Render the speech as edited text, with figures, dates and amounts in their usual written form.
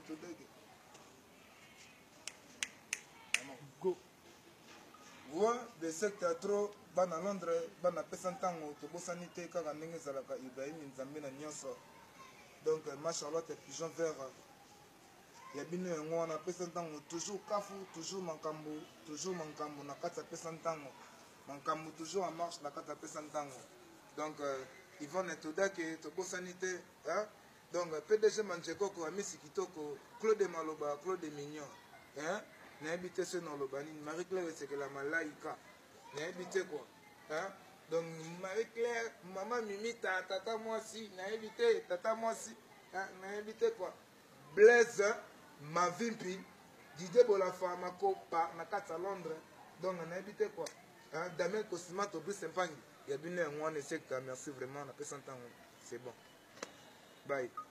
Todeke. Go. Roi de secte ya trop bana Londres bana pesa ntango tobosani te kaka ndenge ezalaka Ibrahim Nzambe na nyonso donc ma Charlotte pigeon vert ya bino yango wana pesa ntango toujours kafu toujours makambo toujours makambo na kati ya pesa ntango makambo toujours en marche na kati ya pesa ntango donc euh, Yvonne Todake tobosani te hein? Donc PDG Manjekoko Amisi kitoko Claude Maloba Claude Mignon hein nayebi te soki naloba nini Marie Claire Esekela Malaika nayebi te quoi hein donc Marie Claire mama Mimita tata mwasi nayebi te tata mwasi hein nayebi te quoi Blaise Mavimpi Didier Bolafa Makopa na kati ya Londres donc nayebi te quoi hein Damien Kosimato Brice Mpangi ya bino yango wana esekta merci vraiment napesa ntango c'est bon Bye.